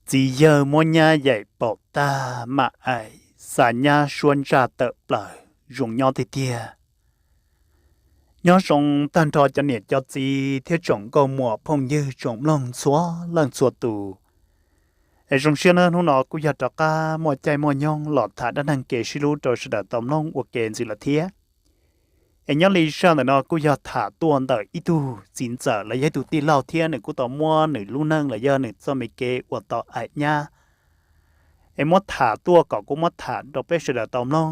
Txiv yawg muab nyab yaim paum tag mam aim, xa nyab suab ntsaj tawm plaws, zoo nyob tiag tiag. Nyob zoo tag nrho cov niam cov txiv thiab tsoom nkauj muam phooj ywg tsoom mloog txhua leej txhua tus. Es zoo siab na, hnub no kuj yog rov qab muaj caij muaj nyoog los tham dab neeg kev sib hlub rau sawv daws tau mloog ua ke ntxiv lawm thiab. Es nyob li zaj ntawm no kuj yog tham tuaj ntawm ib tug txiv ntxawm los yog ib tug tij laug thiab nws kuj tau muab nws lub neej los yog nws txoj me kev uas tau aim nyab es muab tham tuaj kom kuv muab tham rau peb sawv daws tau mloog.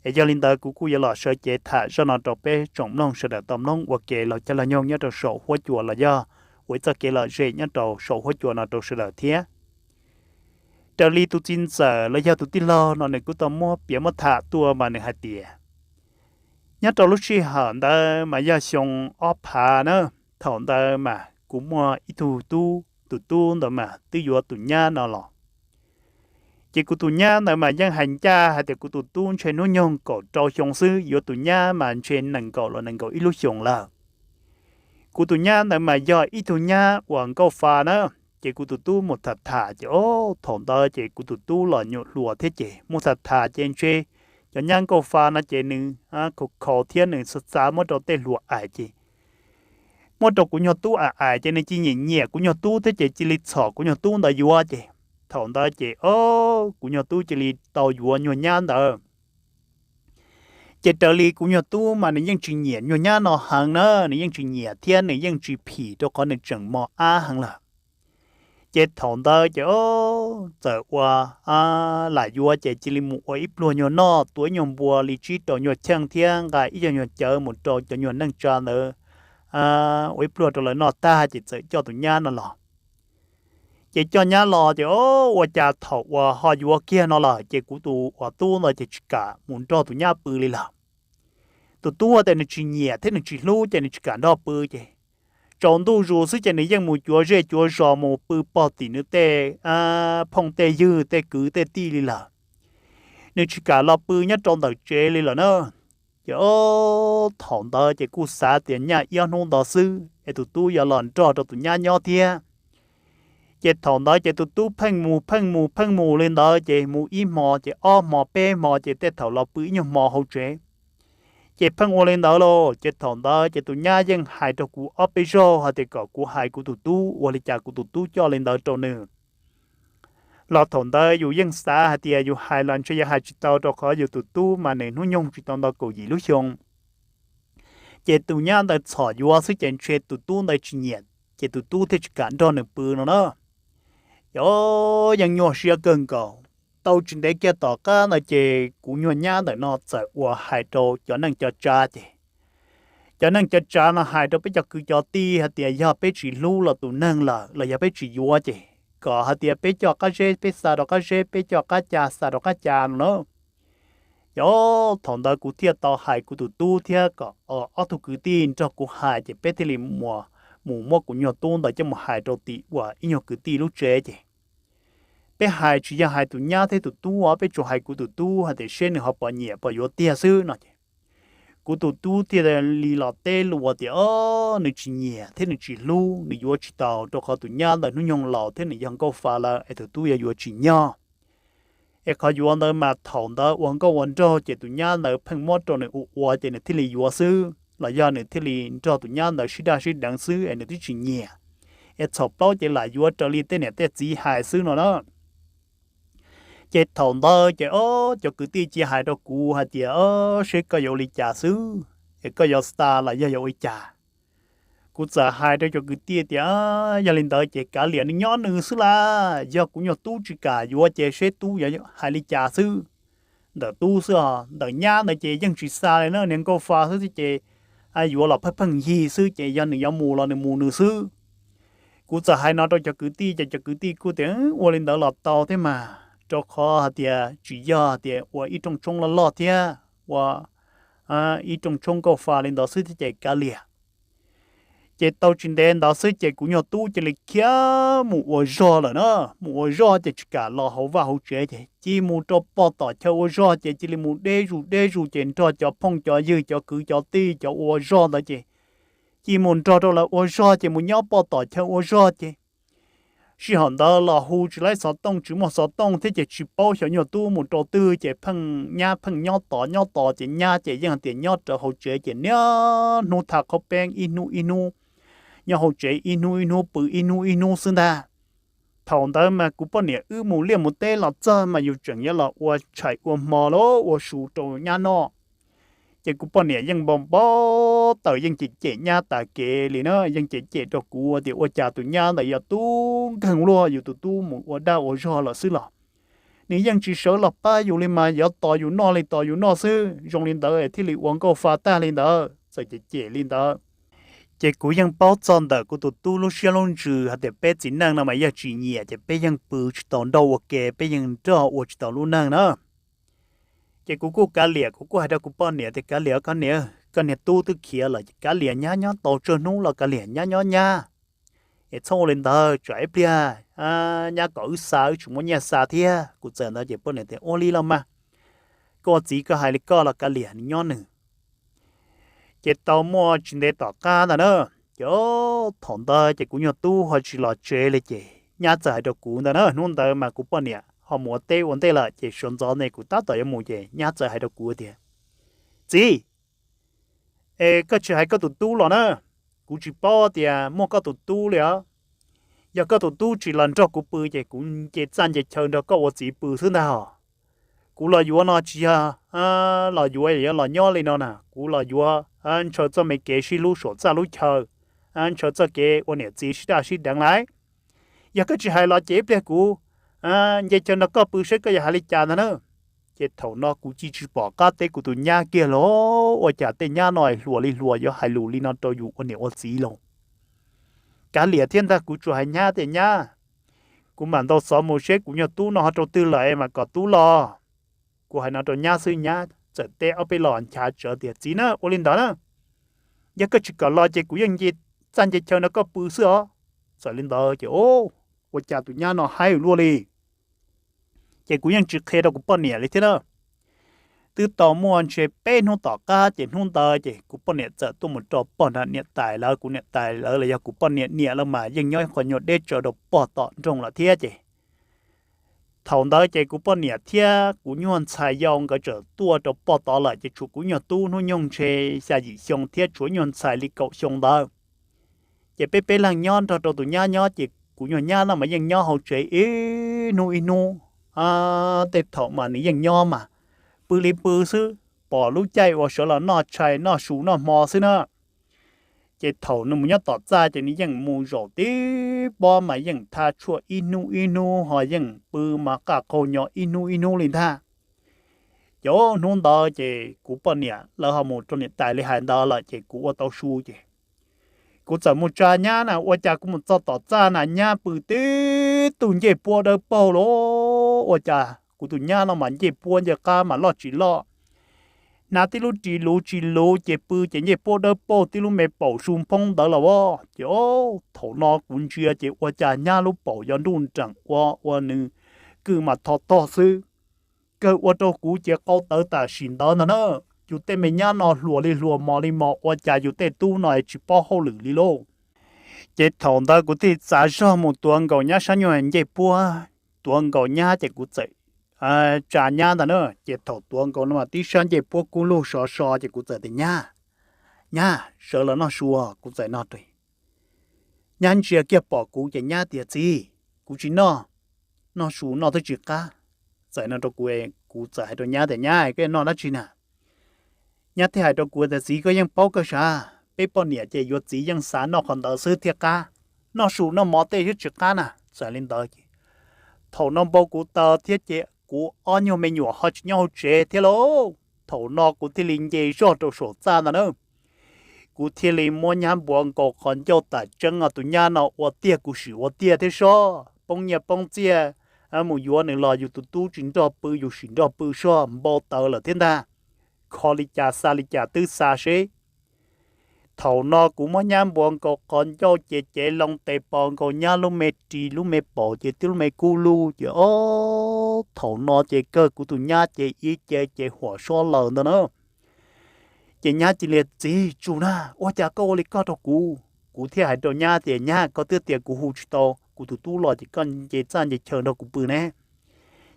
Es yog li ntawd kuv kuj yuav los sawv cev tham zaj no rau peb tsoom mloog sawv daws tau mloog ua ke laug caij laug nyoog nyob rau saum huab cua los yog ua ib txoj kev lom zem nyob rau saum huab cua no rau sawv daws thiab. Raws li tus txiv ntxawm los yog tus tij laug no nws kuj tau muab piav muab tham tuaj mas nws hais tias, nyob rau lub sij hawm ntawd mas yog xyoo ob phav na, thaum ntawd mas kuv muaj ib tug tub, tus tub ntawd mas twb yuav tus nyab no los. Ces kuv tus nyab ntawd mas yeej hais ncaj hais tias kuv tus tub ntshe hnub nyoog kaum rau xyoo xwb, yuav tus nyab mas ntshe nees nkaum los nees nkaum ib lub xyoos lawm. Kuv tus nyab ntawd mas yog ib tug nyab uas nkauj fa na, ces kuv tus tub mus tham tham ces o, thaum ntawd ces kuv tus tub los nyuam hluas thiab ces mus tham tham ces ntshe cov nyab nkauj fa no ces nws khaus khaus thiab nws xav xav muab rau tej hluas aim ces muab rau kuv nyuag tub aim aim ces nws cia nyiam nyiam kuv nyuag tub thiab ces cia li txhom kuv nyuag tub ntawd yuav ces thaum ntawd ces o, kuv nyuag tub cia li tau yuav nyuag nyab ntawd. Ces raws li kuv nyuag tub mas nws yeej tsis nyiam nyuag nyab no heev na, nws yeej tsis nyiam thiab nws yeej tsis phim rau qhov nws tseem mos ab heev lawm. Ces thaum ntawd ces o, txawm ua lam yuav ces cia li mus ua ib pluag nyuag noj, tua ib nyuag npua li tsib rau nyuag cheej thiab nqa ib co nyuag cawv mus rau cov nyuag neej tsa ntawd ua ib pluag rau lawv noj tag ces txawm coj tus nyab no los. Ces coj nyab los ces o, ua cas thaum uas ho yuav kiag no lawm ces kuv tus uas tub ntawd ces tsis kam mus nrog tus nyab pw li lawm. Tus tub tias nws tsis nyiam thiab nws tsis hlub ces nws tsis kam nrog pw ces tsaus ntuj zus xwb ces nws yeej mus cuav zej cuav zos mus pw pog tim nws tej phooj tej ywg tej kwv tej tij li lawm. Nws tsis kam los pw nyob rau ntawm tsev li lawm na. Ces o, thaum ntawd ces kuj xav tias nyaj ib ob hnub ntawd xwb es tus tub yuav los nrog rau tus nyab nyob thiab. Ces thaum ntawd ces tus tub pheej mus pheej mus pheej mus li ntawd ces mus ib hmo ces ob hmo peb hmo ces tej thaum los pw ib nyuag hmo hauv tsev. Ces pheej ua li ntawd lauj, ces thaum ntawd ces tus nyab yeej hais rau kuv ob peb zaug hais tias kom kuv hais kuv tus tub ua li cas kuv tus tub coj li ntawd rau nws. Los thaum ntawd yus yeej xav hais tias yus hais los ntshe yuav hais tsis tau rau qhov yus tus tub mas nws hnub nyoog tsis tau ntau kaum yim lub xyoo. Ces tus nyab ntawd txhom yuav xwb ces ntshe tus tub ntawd tsis nyiam, ces tus tub thiaj tsis kam nrog nws pw no na. Ces yeej nyuaj siab kawg nkaus. Tau tsis ntev kiag tom qab ntawd ces kuv nyuag nyab ntawm no txawm ua hais rau cov neej cov tsav ces cov neej cov tsav no hais rau peb cov kwv cov tij hais tias yog peb tsis hlub los tus neeg lawm los yog peb tsis yuav ces kom hais tias peb coj qab zeb peb xa rau qab zeb, peb coj qab ca xa rau qab ca no na. Ces thaum ntawd kuv thiaj tau hais kuv tus tub thiab kom ob tug kwv tij nrog kuv hais ces peb thiaj li mus muab kuv nyuag tub ntawd coj mus hais rau tim uas ib nyuag kwv tij lub tsev ces peb hais tsis yog hais tus nyab thiab tus tub, peb tsuas hais kuv tus tub hais tias seb nws ho puas nyiam puas yuav tiag xwb no ces kuv tus tub thiaj li los teb lus tias o, nws tsis nyiam thiab nws tsis hlub, nws yuav tsis tau rau qhov tus nyab ntawd hnub nyoog laus thiab nws yog nkauj fa lawm es tus tub yuav yuav tsis nyog. Es qhov yuav ntawd mas thaum ntawd ua nkauj ua nraug ces tus nyab ntawd pheej muab rau nws ua ua ces nws thiaj li yuav xwb los yog nws thiaj li nrog tus nyab ntawd sib daj sib deev xwb es nws twb tsis nyiam. Es txhaum plaub ces lam yuav raws li tej niam tej txiv hais xwb no na. Ces thaum ntawd ces o, cov kwv tij cia hais rau kuv hais tias o, seb koj yuav ua li cas xwb, es koj yuav xa los yog yuav ua li cas. Kuv txawm hais rau cov kwv tij tias yog li ntawd ces kav liam nws nyob nws xwb las, yog kuv nyuag tub tsis kam yuav ces seb tub yuav hais li cas xwb. Ntawm tub xwb os, ntawm nyab ntawd ces yeej tsis xa li na, niag nkauj fa xwb ces yuav los pheej pheej yig xwb ces yog nws yuav mus los nws mus nws xwb. Kuv txawm hais no rau cov kwv tij ces cov kwv tij kuj tias ua li ntawd los tau thiab mas, rau qhov hais tias tsis yog hais tias ua ib rooj tshoob loj loj thiab ua ib rooj tshoob nkauj fa li ntawd xwb thiab ces kav liam. Ces tau tsis ntev ntawd xwb ces kuv nyuag tub cia li khiav mus ua zog lawm na, mus ua zog ces tsis kam los hauv vaj hauv tsev ces cia mus rau pog tom chaw ua zog ces cia li mus deb zus deb zus ces nrog cov phooj cov ywg cov kwv cov tij cov ua zog ntawd ces cia mus nrog rau lawv ua zog ces mus nyob pog tom chaw ua zog ces Sij hawm ntawd los hu tsis laib xov tooj, tsis muaj xov tooj thiab ces tsis paub xyov nyuag tub mus rau twg ces pheej nyab pheej nyob tos nyob tos ces nyab ces yeej tias nyob rau hauv tsev ces niaj hnub thaj qhaub peeb ib hnub ib hnub, nyob hauv tsev ib hnub ib hnub pw ib hnub ib hnub xwb ntag. Thaum ntawd mas kuv poj niam wb mus liaj mus teb los txog mas yus tseem yuav los ua tshais ua hmo los ua su rau nyab noj. Ces kuv poj niam yeej npau npau taws yeej cem cem nyab tas kev li na, yeej cem cem rau kuv tias ua cas tus nyab ntawd yog tub nkeeg luaj, yus tus tub mus ua dag ua zog lawm xwb los nws yeej tsis sawv los pab yus li mas yuav tos yus noj li tos yus noj xwb, zoo li ntawd thiaj li ua nkauj fa tag li ntawd, txawm cem cem li ntawd. Ces kuv yeej paub txog ntawm kuv tus tub lub siab lub ntsws hais tias peb txiv neej no mas yog tsis nyiam ces peb yeej pw tsis tau nrauj ua ke, peb yeej nrog ua tsis tau lub neej na. Ces kuv kuj kav liam, kuv kuj hais rau kuv poj niam tias kav liam koj niam, koj niag tub twb khiav lawm ces kav liam nyab nyob tau tsawg hnub los kav liam nyab nyob nyab, es txhob ua li ntawd tsam ib pliag nyab kom wb xa wb tsis muaj nyiaj xa thiab. Kuv txawm ntawd ces poj niam tias ua li los mas, koj ua txiv koj hais li koj los kav liam nws nyob nws. Ces tau muaj tsis ntev tom qab ntawd na, ces thaum ntawd ces kuv nyuag tub ho tsis los tsev li ces nyab txawm hais rau kuv ntawd na, hnub ntawd mas kuv poj niam ho mus ua teb ua ntej lawm ces sawv ntxov ne kuv tab tom yuav mus ces nyab txawm hais rau kuv tias txiv, es koj tsis hais koj tus tub los na, kuv tsis paub tias muaj koj tus tub li os. Yog koj tus tub tsis los nrog kuv pw ces kuv nce txaj nce chaw nrog koj ua txiv pw xwb ntag hos. Kuv los yuav no tsis yog los yuav yuav los nyob li no na, kuv los yuav ntshaw txoj me kev sib hlub saum txaj lub chaw, ntshaw txoj kev ua niam txiv sib daj sib deev lawm. Yog koj tsis hais los ces ib pliag kuv nce chaw nrog koj pw seb koj yuav hais li cas ntag na. Ces thaum no kuv cia tsis pom qab teb kuv tus nyab kiag los ua cas tej nyab no hluas li hluas yuav hais lus li no rau yus ua niam ua txiv los. Kav liam thiab ntag, kuv tsuas hais nyab tias nyab, kuv mam ntaus xov mus seb kuv nyuag tub no ho rau twg lawm es mam kom tub los. Kuv hais no rau nyab xwb nyab txawm teb ob peb los nchav tsawv tias txiv na, ua li ntawd na, yog koj tsis kom los ces kuv yeej nce txaj nce chaw nrog koj pw xwb os. Txawm li ntawd ces ua cas tus nyab no haib luaj li. Ces kuv yeej tsis qhia rau kuv poj niam li thiab na. Twb tau muaj ntshe peb hnub tom qab ces hnub ntawd ces kuv poj niam txawm tuaj mus rau pog nrog niam tais lawv, kuv niam tais lawv los yog kuv poj niam niam lawv mas yeej nyob ib qho nyuag deb tsawv rau pog tom nroog lawm thiab ces thaum ntawd ces kuv poj niam thiab kuv nyuag ntxhais yau nkawd txawm tuaj rau pog tod lawm ces tshuav kuv nyuag tub hnub nyoog ntshe xya yim xyoo thiab tshuav nyuag ntxhais li kaum xyoo ntawd. Ces peb peb leeg nyob nrog rau tus nyab nyob ces kuv nyuag nyab no mas yeej nyob hauv tsev ib hnub ib hnub. Tej thaum mas nws yeej nyob mas pw li pw xwb, pom lub caij uas sawv los noj tshais noj su noj hmo xwb na. Ces thaum nws mus nyob tom txaj ces nws yeej mus zaum tib pob mas yeej thaj tshuaj ib hnub ib hnub ho yeej pw mas qaj qaug nyo ib hnub ib hnub li ntag. Ces hnub ntawd ces kuv poj niam lawv ho mus rau niam tais li hais ntawd lawm ces kuv ua tau su ces kuv txawm mus tsa nyab na, ua cas kuv mus txog tom txaj na nyab pw tib tug ncej puab dawb paug los. Ua cas kuv tus nyab no mas ncej puab ncej qab mas loj tsis loj, hnav tib lub ris luv tsis luv ces pw ces ncej puab dawb paug tib lub me paum su nphoob ntawd los as. Ces thaum no kuv ntsia ces ua cas nyab lub paum yog nruj nreem ua ua nws kwj mas tho tog xwb. Kawg ua rau kuv ces qau tawv tam sim ntawd ntag na. Yus tej me nyab no hluas li hluas mos li mos, ua cas yus tej tub no tsis paub hauj lwm li lauj. Ces thaum ntawd kuv thiaj txav zog mus tuav nkaus nyab sab nyuag ncej puab, tuav nkaus nyab ces kuv txawm tsa nyab ntag na. Ces thaum tuav nkaus no mas tib sab ncej puab kub lug sov so ces kuv txawm tias nyab, nyab sawv los noj su, kuv txawm no. Nyab ntsia kiag pom kuv ces nyab tias txiv, kuv tsis noj, noj su noj twb tsis qab. Txawm no rau kuv, kuv txawm hais rau nyab tias nyab, koj noj dab tsi na? Nyab thiaj hais rau kuv tias txiv, koj yeej paub kawg sav, peb poj niam ces yuav txiv yeej xav noj qhov ntawd xwb thiaj qab, noj su noj mov tej twb tsis qab na. Txawm li ntawd ces thaum no npau kuv taws thiab ces kuv ob nyuag me nyuam ho tsis nyob hauv tsev thiab lauj. Thaum no kuv thiaj li nce zog rau saum txaj ntag na. Kuv thiaj li muab nyab npuav nkaus qhov ncauj tam tseeb, tus nyab no ua tiag kuv sim ua tiag thiab soj, poob nyiaj poob txiaj mus yuav nws los yus tus tub tsis nrog pw yus sim nrog pw soj, npau taws lawm thiab ntag. Kho li cas xa li cas twb xa seb. Thaum no kuv muab nyab npuav nkaus qhov ncauj ces cev loo tes pos nkaus nyab lub me ris lub me paum ces tib lub me kub lug ces ob, thaum no ces kawg kuv tus nyab ces ib ce ces huam soj lawm ntag na. Ces nyab cia li, txiv tsum na, ua cas koj ua li koj rau kuv? Kuv thiaj hais rau nyab tias nyab, koj twb tias kuv hu tsis tau kuv tus tub los ces koj nce txaj nce chaw nrog kuv pw ne.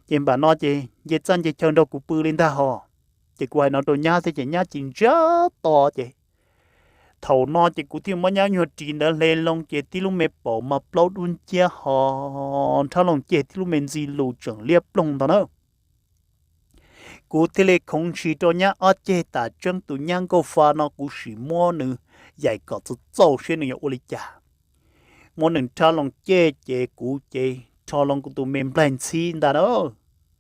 Ces npam no ces nce txaj nce chaw nrog kuv pw li ntag hos. Ces kuv hais no rau nyab thiab ces nyab cia li ntsiag to ces thaum no ces kuv thiaj muab nyab nyuag ris ntawd hle loo ces tib lub me paum mas plaub dub nciab hos nrhab loo ceg tib lub me ntxi lus tseem liab ploog ntag na. Kuv thiaj li khoov ntshis rau nyab ob ceg tas tseeb tus nyab nkauj fa no kuv sim muab nws yaim kom txaus txaus seb nws yuav ua li cas. Muab nws nrhab loo ceg ces kuv ces rho loo kuv tus me nplaig ntxhib ntag na.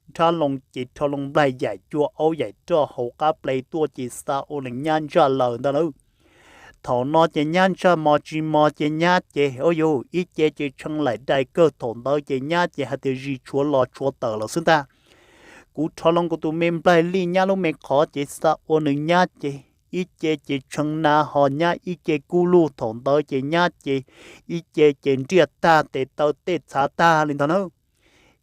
Nrhab loo ces rho loo nplaig yaim cua aub yaim roj hauv qab ple tuaj ces xa ua nws nyab ntsaj laws ntag lauj. Thaum no ces nyab ntsaj mos tsis mos ces nyab ces ua yus ib ce ces tshee laim dais kawg thaum ntawd ces nyab ces hais tias zis tshuav los tshuav tawm lawm xwb ntag. Kuv rho loo kuv tus me nplaig lij nyab lub me qhov ces xa ua nws nyab ces ib ce ces tshee na hos nyab ib ce kub lug thaum ntawd ces nyab ces ib ce ces nriaj tag tes taw tej txhav tag li ntag na.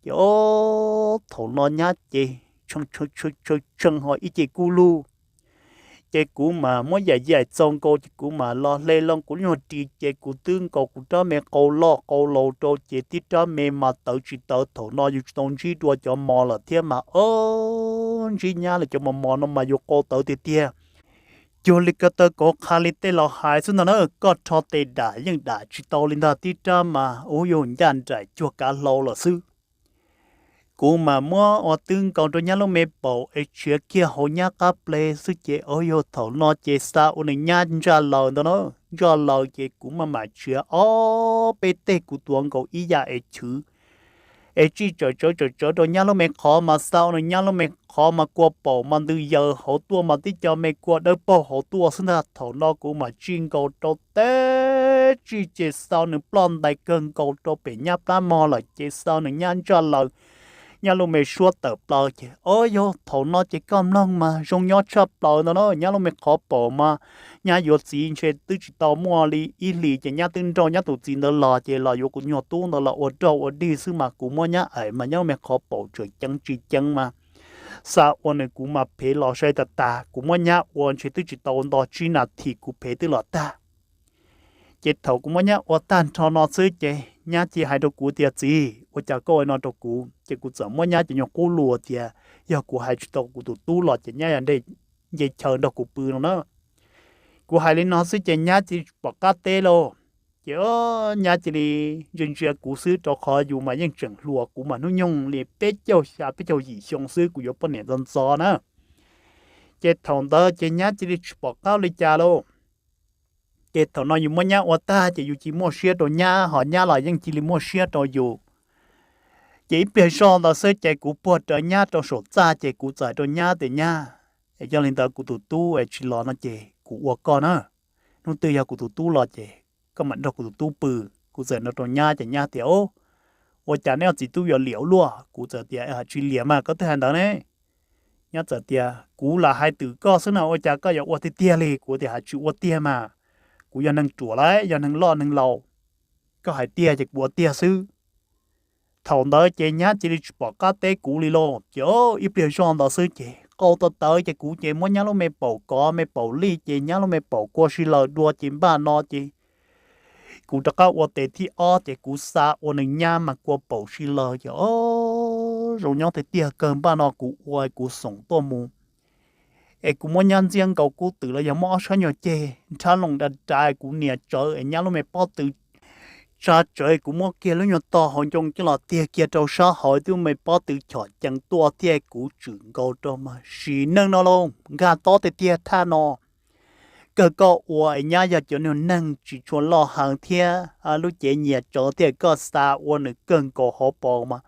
Ces o thaum no nyab ces tshee hos ib ce kub lug. Ces kuv mas muab yaim yaim txaus nkaus ces kuv mas los hle loo kuv nyuag ris ces kuv twb nkaus kuv rab me qau loj qau laus rau ces tib rab me mas tawv tsis tawv thaum no yus tsis tau ntsib dua cov mos lawm thiab mas o ntsib nyab lawm cov mos mos no mas yus qau tawv tiag tiag. Cuag li ko taw kauv qha li tej laus hais xwb ntag na, koj rho tes dam yeej dam tsis tau li ntag tib rab mas ua yus ncaj nraim cuag kav hlau lawm xwb. Kuv mas muab ua twb nkaus rau nyab lub me paum es tshiav kiag hauv nyab qab ple xwb ces o yog thaum no ces xa ua nws nyab ntsaj laws ntag na. Ntsaj laws ces kuv maj mam tshiav ob peb teg kuv tuav nkaus ib yam es chwv es tsij tsawm tsawv tsawm tsawv rau nyab lub me qhov mas xa ua nws nyab lub me qhov mas kua paum mas ntws yaws hauv tuaj mas tib co me kua dawb paug hauv tuaj xwb ntag. Thaum no kuv mam tsij nkaus rau teb tsij ces xa ua nws ploj ntais kawg nkaus rau pem nyab plab mog lawm ces xa ua nws nyab ntsaj laws, nyab lub me suab tawm plaws ces o yog thaum no ces koj mloog mas zoo nyob tshaj plaws ntag na. Nyab lub me qhov paum mas nyab yuav txiv ntshe twb tsis tau muaj li ib hlis ces nyab twb nrauj nyab tus txiv ntawd los ces los yuav kuv nyuag tub ntawd los ua roj ua dig xwb mas kuv muab nyab aim mas nyab lub me qhov paum tseem ceev tsis ceev mas xa ua nws kuv mas phev los sai tas tas. Kuv muab nyab ua ntshe twb tsis tau nto tsib nas this kuv phev twb los tag. Ces thaum kuv muab nyab ua tag nrho no xwb ces nyab cia hais rau kuv tias, Txiv, ua cas koj ua no rau kuv? Ces kuv txawm muab nyab cov nyuag qub lus tias, Yog kuv hais tsis tau kuv tus tub los ces nyab yog nce chaw nrog kuv pw no na. Kuv hais li no xwb ces nyab cia li tsis pom qab teb lauj. Ces nyab cia li ntsia ntsia kuv xwb rau qhov yus mas yeej tseem hluas, kuv mas hnub nyoog li peb caug xya peb caug yim xyoo xwb, kuv yuav poj niam ntxov ntxov na. Ces thaum ntawd ces nyab cia li tsis pom qab li cas lauj. Ces thaum no yus muab nyab ua tag ces yus cia li muaj siab rau nyab, ho nyab los yeej cia li muaj siab rau yus. Ces ib pliag zoj ntawd xwb ces kuv puag rawv nyab rau saum txaj ces kuv txawm hais rau nyab tias, Nyab, yog li ntawd kuv tus tub es tsis los no ces kuv ua koj na. Hnub twg yog kuv tus tub los ces koj mam nrog kuv tus tub pw. Kuv txawm no rau nyab ces nyab tias, Ua cas neb ua txiv tub yuav liam ua luaj? Kuv txawm tias, Tsis liam mas, koj twb hais ntawd ne. Nyab txawm tias, Kuv lam hais twm koj xwb no, ua cas koj yuav ua tiag tiag li? Kuv tias, Hais tsis ua tiag mas, kuv yog neeg ruam lauj, yog neeg loj neeg laus, koj hais tiag ces kuv ua tiag xwb. Thaum ntawd ces nyab cia li tsis pom qab teb kuv li lauj. Ces ib pliag zoj ntawd xwb ces qau tawv tawv ces kuv ces muab nyab lub me paum kov, me paum lij ces nyab lub me paum kua si lawm dua ces npaj no ces kuv rov qab ua tes thib ob ces kuv xa ua nws nyab mas kua paum si lawm ces o zoo nyob tiag tiag. Kawg npaj no kuv ua kuv xoom tuaj mus es kuv muab nyab ntxiab nkaus kub twm los yog muab ob sab nyuag ceg nrhab loo da rais kuv nias tsawv es nyab lub me pob tw tsa tsawv, kuv muab kiag lub nyuag tog hauv ncoo coj los tiag kiag rau sab hauv, tib lub me pob tw chom cees tuaj thiab kuv tswm nkaus rau mas sim neej no lauj, nkag tob tiag tiag thaj no. Kawg koj ua es nyab yog cov nyuag neeg tsis tshua loj heev thiab lub cev nyias tsawv thiab koj xa ua nws kawg nkaus hauv paus mas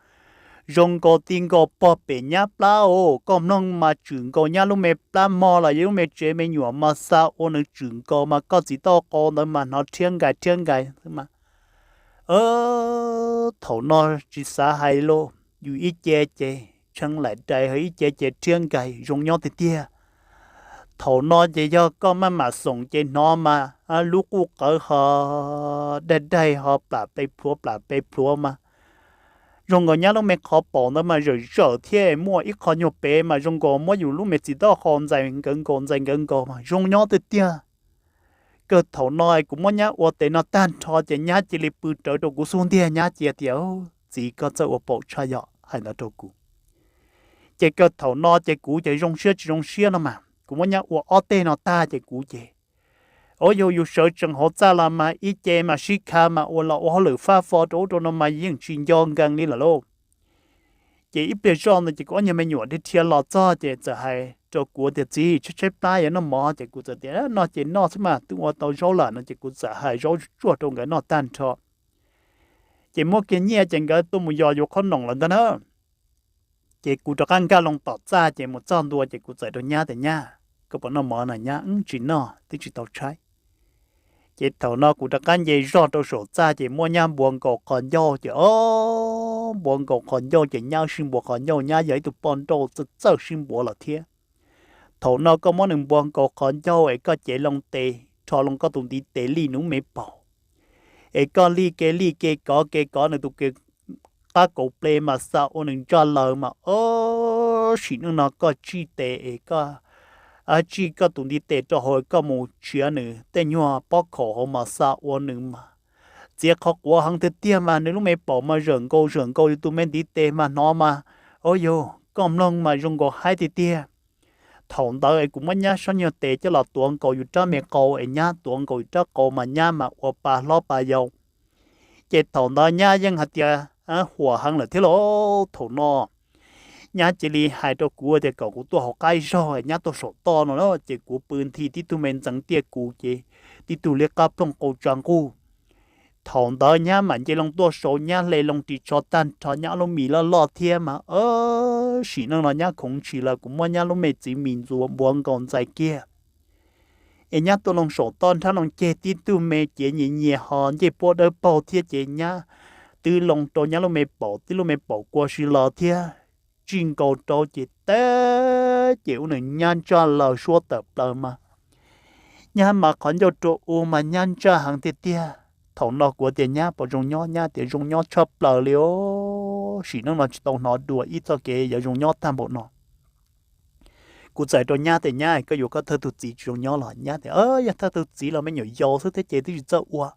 zoo nkaus ti nkaus pog pem nyab plab os. Koj mloog mas tswm nkaus nyab lub me plab mog los yog lub me tsev me nyuam mas xa ua nws tswm nkaus mas koj txiv tauj qau ntawd mas hnov rhiab nkais rhiab nkais mas thaum no tsis xav hais lauj, yus ib ce ces tshee laim rais, ho ib ce ces rhiab nkais zoo nyob tiag tiag. Thaum no ces yog koj maj mam xoom ces hnov mas lub quj qawv ho daig daig ho plam pe plhuav plam pe plhuav mas zoo nkaus nyab lub me qhov paum ntawd mas zawm zawm thiab muaj ib qho nyuag pev mas zoo nkaus muab yus lub me txiv tauj qau ntxais nkawd nkaus ntxais nkawd nkaus mas zoo nyob tiag tiag. Kawg thaum no kuv muab nyab ua tes no tag nrho ces nyab cia li pw rawv rau kuv xub ntiag, nyab cia tias, Txiv, koj txawj ua paum tshaj yom, hais ntawd rau kuv. Ces kawg thaum no ces kuv ces zoo siab tsis zoo siab no mas kuv muab nyab ua ob teg no tag ces kuv ces, o yog yus sawv tsees hauv txaj los mas ib ce mas sib kha mas ua los ua hauj lwm fab fo rau ub rau no mas yeej tsis nco nkees li lawm lauj. Ces ib pliag zoj ntawd ces kuv ob nyuag me nyuam dhia dhia los txog ces txawm hais rau kuv tias, Txiv, tshaib tshaib plab yuav noj mov. Ces kuv txawm tias, Noj ces noj xwb mas twb ua tau zaub lawm no. Ces kuv txawm hais zaub tsuaj rau nkawd noj tag nrho, ces muab kiag nyiaj ces nkawd tuaj mus yos yuav qhob noom lawm ntag na. Ces kuv rov qab nkag loo tom txaj ces mus txog ntua ces kuv txawm rau nyab tias, Nyab, koj puas noj mov na? Nyab, Wb, tsis noj, twb tsis tau tshaib. Ces thaum no kuv rov qab nce zog rau saum txaj ces muab nyab npuav nkaus qhov ncauj ces, o, npuav nkaus qhov ncauj ces nyab sib npuav qhov ncauj, nyab yog ib tug poj nrauj txawj txawj sib npuav lawm thiab. Thaum no koj muab nws npuav nkaus qhov ncauj es koj cev loo tes, rho loo koj tus ntiv tes lij nws lub me paum, es koj lij ke lij ke kov ke kov nws tus ke qab kaus ple mas xa ua nws ntsaj laws mas, o, sim neej no koj tsij tes es koj, tsij koj tus ntiv tes rau hauv koj mus tshiav nws tej nyuag pob khaum hauv mas xa ua nws mas txiav qhov quav heev tiag tiag mas nws lub me paum mas zawm nkaus zawm nkaus yus tus me ntiv tes mas hnov mas, o yog koj mloog mas zoo nkaus haib tiag tiag. Thaum ntawd es kuv muab nyab sab nyuag tes coj los tuav nkaus yus rab me qau es nyab tuav nkaus yus rab qau mas nyab mas ua pa hlob pa yau. Ces thaum ntawd nyab yeej hais tias huam heev lawm thiab lauj. Thaum no nyab cia li hais rau kuv tias kom kuv tuaj hauv qab ib zaug, nyab tuaj saum toj no na. Ces kuv pw nthi tib tug me ntxeev tiaj kuv ces tib tug liab qab plooj qau tsa nquj. Thaum ntawd nyab mam nce loo tuaj saud, nyab hle loo ris tsho tag nrho, nyab lub mis loj loj thiab mas, o, sim neej no nyab khoov ntshis lawm, kuv muab nyab lub me txiv mis ntxuav npuav nkaus ntxais kiag. Es nyab tuaj loo saum toj nrhab loo ceg tib tug me ciav nyias nyias ho ncej puab dawb paug thiab ces nyab twb loo rau nyab lub me paum, tib lub me paum kua si los thiab tsij nkaus rau ces teb ces ua nws nyab ntsaj laws suab tawm plaws mas nyab mas qhov ncauj rua u mas nyab ntsaj heev tiag tiag. Thaum no kuv tias nyab puas zoo nyob, nyab tias zoo nyob tshaj plaws li os, sim neej no tsis tau hnov dua ib txoj kev yuav zoo nyob tag npaum no. Kuv txais rau nyab tias nyab, koj yuav koj thawj tug txiv tsis zoo nyob los? Nyab tias yog thawj tug txiv los me nyuam yaus xwb thiab ces twb tsis txawj ua,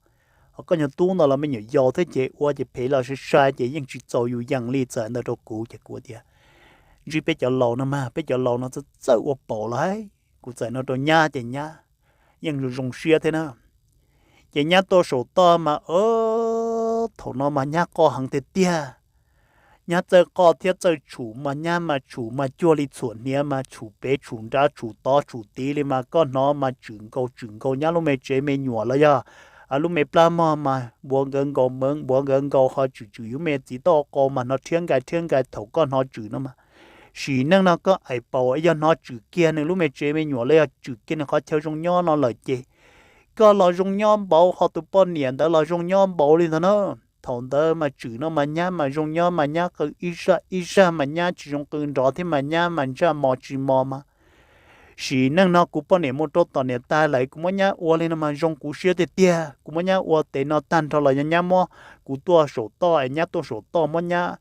ho koj nyuag tub ntawd los me nyuam yaus thiab ces ua ces phem los sai sai ces yeej tsis txaus yus yees li. Txawm ntawd rau kuv ces kuv tias ntsib peb cov laus no mas peb cov laus no txawj txawj ua paum lawm. Kuv txais no rau nyab ces nyab yeej zoo zoo siab thiab na. Ces nyab tuaj saum toj mas thaum no mas nyab qoj heev tiag tiag. Nyab txawj qoj thiab txawj tshum mas nyab mas tshum mas cuag li txhuam hniav mas tshum pem tshum nrad tshum tod tshum tid li mas koj hnov mas tswm nkaus tswm nkaus nyab lub me tsev me nyuam los yog lub me plab mog mas npuav nkawd nkaus mev npuav nkawd nkaus ho tswm tswm yus me txiv toj qau mas hnov rhiab nkais rhiab nkais thaum koj hnov tswm no mas. Sim neej no koj aim paus yog hnov tswm kiag nws lub me tsev me nyuam los yog tswm kiag nws qhov chaw zoo nyob no lawm ces koj los zoo nyob npaum ho tus poj niam ntawd los zoo nyob npaum li ntawd na. Thaum ntawd mas tswm no mas nyab mas zoo nyob mas nyab qw ib zaj ib zaj mas nyab tsis zoo qw nrov thiab mas nyab mas ntsaj mos tsis mos mas. Sim neej no kuv poj niam mus rau tom niam tais lawm kuv muab nyab ua li no mas zoo kuv siab tiag tiag. Kuv muab nyab ua tes no tag nrho los yog nyab muab kuv tuaj saum toj es nyab tuaj saum toj muab nyab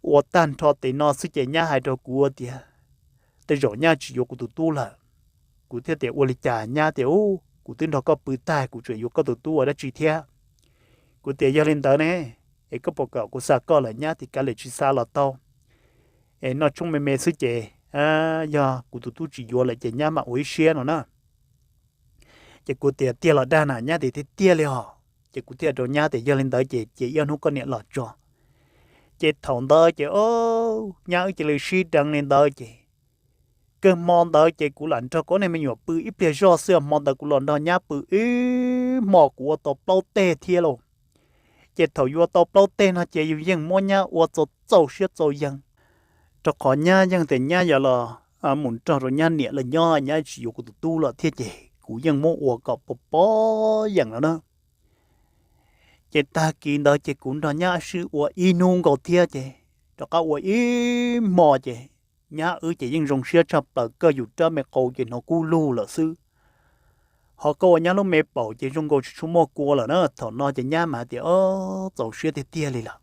ua tag nrho tes no xwb ces nyab hais rau kuv tias tej zaum nyab tsis yuav kuv tus tub lawm. Kuv thiaj tias ua li cas? Nyab tias u, kuv twb nrog koj pw tag kuv tseem yuav koj tus tub ua dab tsi thiab? Kuv tias yog li ntawd ne, es koj puas kam kuv xa koj lawm? Nyab tias kav liam tsis xa los tau, es noj tshoob me me xwb ces yog kuv tus tub tsis yuav lawm ces nyab mam ua ib siab no na. Ces kuv tias tiag los dag na? Nyab tias tiag tiag li os. Ces kuv thiaj rau nyab tias yog li ntawd ces cia ib ob hnub koj niam los tso. Ces thaum ntawd ces nyab wb cia li sib deev li ntawd ces kawg hmo ntawd ces kuv lam nrog kuv ob niag me nyuam pw ib pliag zoj xwb, hmo ntawd kuv los nrog nyab pw ib hmo kuv ua tau plaub teg thiab lauj. Ces thaum yuav tau plaub teg no ces yus yeej muab nyab ua txaus txaus siab txaus yees, rau qhov nyab yeej tias nyab yuav los mus nrog rau nyab niam lawv nyob, nyab tsis yuav kuv tus tub lawm thiab ces kuv yeej muab ua kom pov pov yeem no na. Ces tag kis ntawd ces kuv nrog nyab sib ua ib hnub nkaus thiab ces rov qab ua ib hmo ces nyab wb ces yeej zoo siab tshaj plaws, kawg yus rab me qau ces hnov kub lug lawm xwb. Ho koj ua nyab lub me paum ces zoo nkaus tsis tshua muaj kua lawm na. Thaum no ces nyab mas hais tias o, txaus siab tiag tiag li lawm.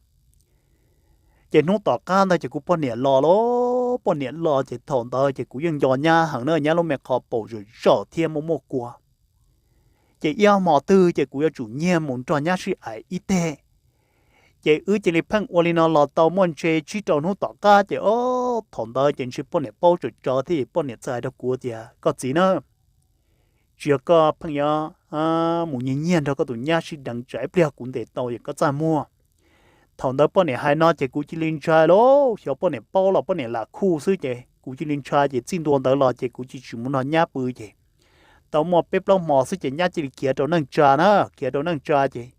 Ces hnub tom qab ntawd ces kuv poj niam los lauj, poj niam los ces thaum ntawd ces kuv yeej nco nyab heev na, nyab lub me qhov paum zom zaws thiab muaj muaj kua. ces ib ob hmo twg ces kuv yuav tsum nyiag mus nrog nyab sib aim ib teg. Ces wb cia li pheej ua li no los tau muaj ntshe tsib rau hnub tom qab ces o, thaum ntawd ces ntshe poj niam paub tsawm tsov thiab poj niam txawm hais rau kuv tias, Koj txiv na, tsis yog koj pheej yuav mus nyiag nyiag nrog koj tus nyab sib deev tsam ib pliag kuv ntes tau es koj txaj muag. Thaum ntawd poj niam hais no ces kuv cia li ntshai lauj, xyov poj niam paub los poj niam lam khuj xwb ces kuv cia li ntshai ces txij ntua ntawd los ces kuv cia li tsis mus nrog nyab pw ces tau muaj peb plaub hmo xwb ces nyab cia li khiav rau neej tsa na, khiav rau neej tsa ces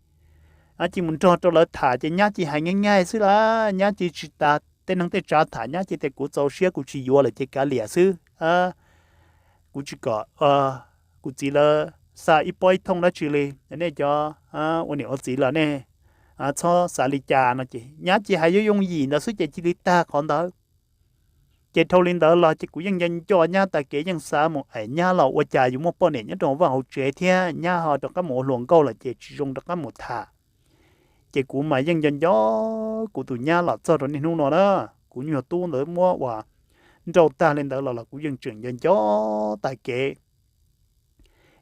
cia li mus nrog rau lawv tham ces nyab cia li hais nyab nyab xwb las, nyab cia li tsis tas tej neeg tej tsav tham, nyab cia li tias kuv txaus siab kuv tsis yuav lawm ces kav liam xwb. Kuv tsis kom kuv txiv lawv xa ib pob ib thooj dab tsi li, nej cov ua niam ua txiv los nej txhob xav li cas no ces nyab cia li hais yooj yooj yim ntawd xwb ces cia li tag qhov ntawd. Ces dhau li ntawd los ces kuv yeej nco nco nyab tag kev, yeej xav mus aim nyab los ua cas yus muaj poj niam nyob rau vaj hauv tsev thiab nyab ho rov qab mus ua hluas nkauj lawm ces tsis zoo rov qab mus tham. Ces kuv mas yeej nco nco kuv tus nyab los txog rau niaj hnub no na. Kuv nyuag tub ntawd muab ua nrauj tag li ntawd los los kuv yeej tseem nco nco tag kev.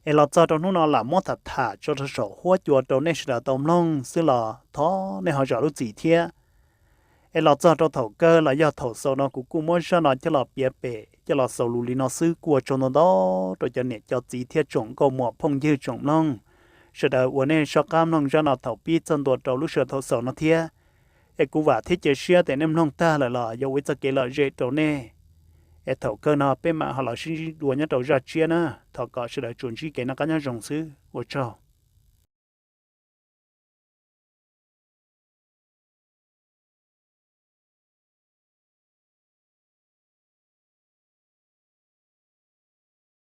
Es los txog rau hnub no lam muab tham tham tso rau saum huab cua rau nej sawv daws tau mloog xwb los thov nej ho zam lub txim thiab. Es los txog rau thaum kawg los yog thaum xaus no kuv kuj muab zaj no coj los piav pem coj los xaus lus li no xwb, kuj ua tsaug ntau ntau rau cov niam cov txiv thiab tsoom nkauj muam phooj ywg tsoom mloog sawv daws uas nej soj qab mloog zaj no thaum pib txog ntua rau lub sij hawm thaum xaus no thiab. Es kuv vam thiab cia siab tias nej mloog tag lawm los yuav ua ib txoj kev lom zem rau nej. Es thaum kawg no peb mam ho los sib ntsib dua nyob rau zaj tshiab na. Thov kom sawv daws tsuas ntsib kev noj qab nyob zoo xwb, ua tsaug.